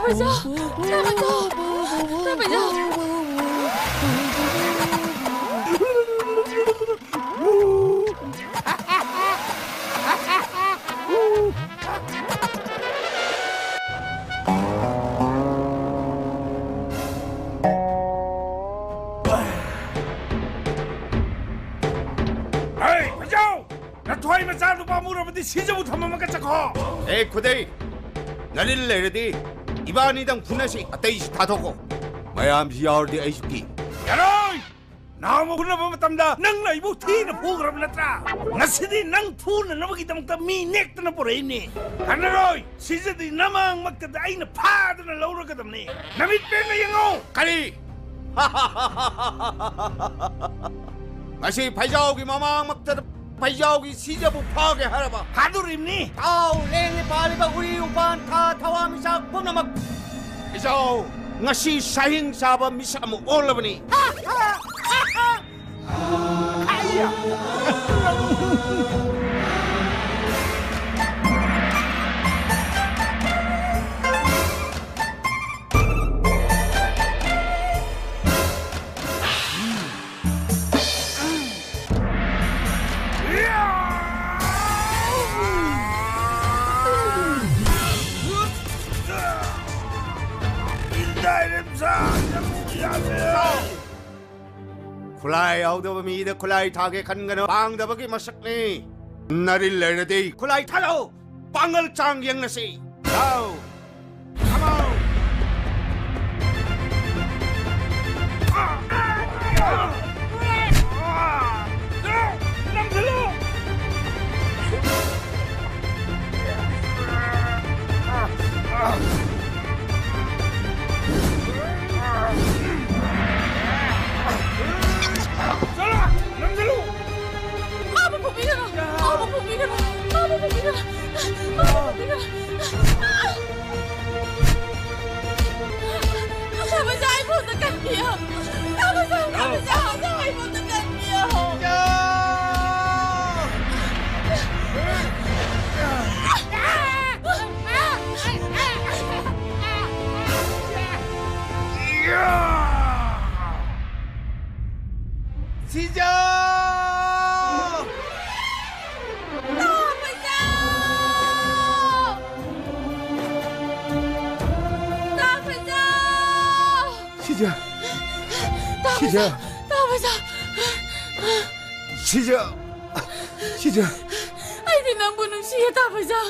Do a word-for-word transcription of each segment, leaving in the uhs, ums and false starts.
ꯄꯩꯁꯥ! ꯄꯩꯁꯥ! ꯄꯩꯁꯥ! ꯍꯩ, ꯐꯖꯧ! ꯅꯊ꯭ꯋꯥꯏ ꯃꯆꯥꯗꯨ ꯄꯥꯝꯃꯨꯔꯕꯗꯤ ꯁꯤꯖꯕꯨ ꯊꯝꯃꯝꯃꯒ ꯆꯠꯈꯣ꯫ ꯑꯦ, ꯈꯨꯗꯩ! ꯅꯔꯤꯜ ꯂꯩꯔꯗꯤ ꯏꯕꯥꯅꯤꯗꯪ ꯐꯨꯅꯁꯤ, ꯑꯇꯩꯁꯤ ꯊꯥꯗꯣꯛꯈꯣ꯫ ꯃꯌꯥꯝꯁꯤ ꯌꯥꯎꯔꯗꯤ ꯑꯩꯁꯨ ꯀꯤ꯫ ꯌꯥꯔꯣꯏ! ꯅꯍꯥꯟꯃꯨꯛ ꯐꯨꯅꯕ ꯃꯇꯝꯗ ꯅꯪꯅ ꯑꯩꯕꯨ ꯊꯤꯅ ꯐꯨꯈ꯭ꯔꯕ ꯅꯠꯇ꯭ꯔꯥ? ꯉꯁꯤꯗꯤ ꯅꯪ ꯐꯨꯅꯅꯕꯒꯤꯗꯃꯛꯇ ꯃꯤ ꯅꯦꯛꯇꯅ ꯄꯨꯔꯛꯏꯅꯤ꯫ ꯀꯥꯟꯅꯔꯣꯏ! ꯁꯤꯖꯗꯤ ꯅꯃꯥꯡꯃꯛꯇꯗ ꯑꯩꯅ ꯐꯥꯗꯅ ꯂꯧꯔꯒꯗꯕꯅꯤ꯫ ꯅꯃꯤꯠ ꯄꯦꯟꯅ ꯌꯦꯡꯉꯣ! ꯀꯔꯤ? ꯉꯁꯤ ꯐꯩꯖꯥꯎꯒꯤ ꯃꯃꯥꯡꯃꯛꯇꯗ ꯐꯩꯖꯥꯎꯒꯤ ꯁꯤꯖꯕꯨ ꯐꯥꯒꯦ ꯍꯥꯏꯔꯕ? ꯐꯥꯗꯣꯔꯤꯕꯅꯤ! ꯇꯥꯎ, ꯂꯦꯡꯂꯤ ꯄꯥꯜꯂꯤꯕ ꯎꯔꯤ ꯎꯄꯥꯟ ꯊꯥ ꯊꯋꯥꯟꯃꯤꯆꯥꯛ ꯄꯨꯝꯅꯃꯛ! ꯐꯩꯖꯥꯎ, ꯉꯁꯤ ꯁꯥꯍꯤꯡ ꯆꯥꯕ ꯃꯤꯁꯛ ꯑꯃ ꯑꯣꯜꯂꯕꯅꯤ꯫ ꯈꯨꯠꯂꯥꯏ ꯌꯥꯎꯗꯕ ꯃꯤꯗ ꯈꯨꯠꯂꯥꯏ ꯊꯥꯒꯦ ꯈꯟꯒꯅꯨ꯫ ꯄꯥꯡꯗꯕꯒꯤ ꯃꯁꯛꯅꯤ꯫ ꯅꯔꯤꯜ ꯂꯩꯔꯗꯤ ꯈꯨꯠꯂꯥꯏ ꯊꯥꯔꯛꯑꯣ꯫ ꯄꯥꯡꯒꯜ ꯆꯥꯡ ꯌꯦꯡꯅꯁꯤ꯫ ꯂꯥꯎ꯫ ꯊꯝꯃꯣ꯫ ꯅꯝꯁꯤꯜꯂꯨ꯫ ꯆꯠꯂꯣ! ꯅꯝꯁꯤꯜꯂꯨ! ꯃꯥꯕꯨ ꯐꯨꯕꯤꯒꯅꯨ! ꯃꯥꯕꯨ ꯐꯨꯕꯤꯒꯅꯨ! ꯃꯥꯕꯨ ꯐꯨꯕꯤꯒꯅꯨ! ꯃꯥꯕꯨ ꯐꯨꯕꯤꯒꯅꯨ! ꯊꯥꯕꯩꯖꯥ, ꯑꯩꯕꯨ ꯑꯝꯇ ꯀꯟꯕꯤꯌꯨ! ꯊꯥꯕꯩꯖꯥ, ꯊꯥꯕꯩꯖꯥ! ꯁꯤꯖ꯫ ꯁꯤꯖ꯫ ꯇꯥꯕꯖꯥ꯫ ꯁꯤꯖ꯫ ꯁꯤꯖ꯫ ꯑꯩꯗꯤ ꯅꯪꯕꯨ ꯅꯨꯡꯁꯤꯌꯦ, ꯇꯥꯕꯖꯥ꯫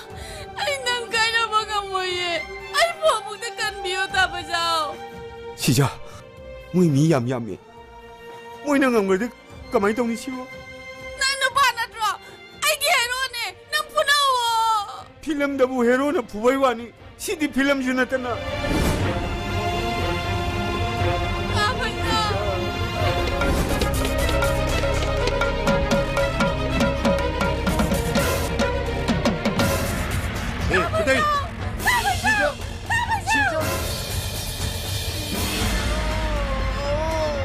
ꯑꯩ ꯅꯪ ꯀꯥꯏꯅꯕ ꯉꯝꯃꯣꯏꯌꯦ꯫ ꯑꯩꯕꯨ ꯑꯃꯨꯛꯇ ꯀꯟꯕꯤꯌꯣ, ꯇꯥꯕꯖꯥ꯫ ꯁꯤꯖ, ꯃꯣꯏ ꯃꯤ ꯌꯥꯝ ꯌꯥꯝꯃꯦ꯫ ꯃꯣꯏꯅ ꯉꯝꯈ꯭ꯔꯗꯤ ꯀꯃꯥꯏꯅ ꯇꯧꯅꯤ ꯁꯤꯕꯨ? ꯅꯪ ꯅꯨꯄꯥ ꯅꯠꯇ꯭ꯔꯣ? ꯑꯩꯒꯤ ꯍꯦꯔꯣꯅꯦ, ꯅꯪ ꯐꯨꯅꯧꯋꯣ꯫ ꯐꯤꯂꯝꯗꯕꯨ ꯍꯦꯔꯣꯅ ꯐꯨꯕꯩ ꯋꯥꯅꯤ, ꯁꯤꯗꯤ ꯐꯤꯂꯝꯁꯨ ꯅꯠꯇꯅ꯫ ꯇꯥꯕꯖꯥ! ꯑꯦ, ꯈꯨꯗꯩ! ꯇꯥꯕꯖꯥ! ꯁꯤꯖ! ꯁꯤꯖ!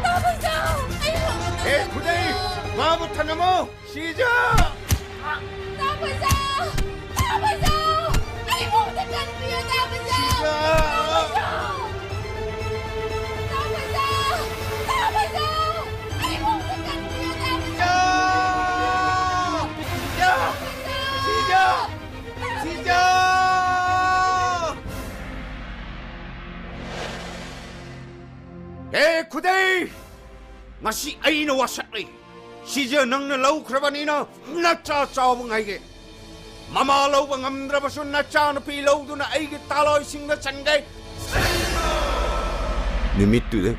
ꯇꯥꯕꯖꯥ! ꯑꯩ ꯍꯧꯒꯠꯇꯕ ꯑꯦ, ꯈꯨꯗꯩ! ꯃꯥꯕꯨ ꯊꯅꯝꯃꯣ! ꯁꯤꯖ! ꯇꯥꯕꯖꯥ! ꯇꯥꯕꯖꯥ! ꯑꯩꯕꯨ ꯑꯝꯇ ꯀꯟꯕꯤꯌꯨ, ꯇꯥꯕꯖꯥ! ꯁꯤꯖ! ꯇꯥꯕꯖꯥ! ꯇꯥꯕꯖꯥ! ꯇꯥꯕꯖꯥ! ꯑꯩꯕꯨ ꯑꯝꯇ ꯀꯟꯕꯤꯌꯨ, ꯇꯥꯕꯖꯥ! ꯁꯤꯖ! ꯁꯤꯖ! ꯁꯤꯖ! ꯑꯦ, ꯈꯨꯗꯩ! ꯉꯁꯤ ꯑꯩꯅ ꯋꯥꯁꯛꯂꯤ꯫ ꯁꯤꯖ ꯅꯪꯅ ꯂꯧꯈ꯭ꯔꯕꯅꯤꯅ ꯅꯆꯥ ꯆꯥꯎꯕ ꯉꯥꯏꯒꯦ꯫ ꯃꯃꯥ ꯂꯧꯕ ꯉꯝꯗ꯭ꯔꯕꯁꯨ ꯅꯆꯥꯅꯨꯄꯤ ꯂꯧꯗꯨꯅ ꯑꯩꯒꯤ ꯇꯥꯂꯣꯏꯁꯤꯡꯗ ꯆꯟꯒꯦ꯫ ꯅꯨꯃꯤꯠꯇꯨꯗ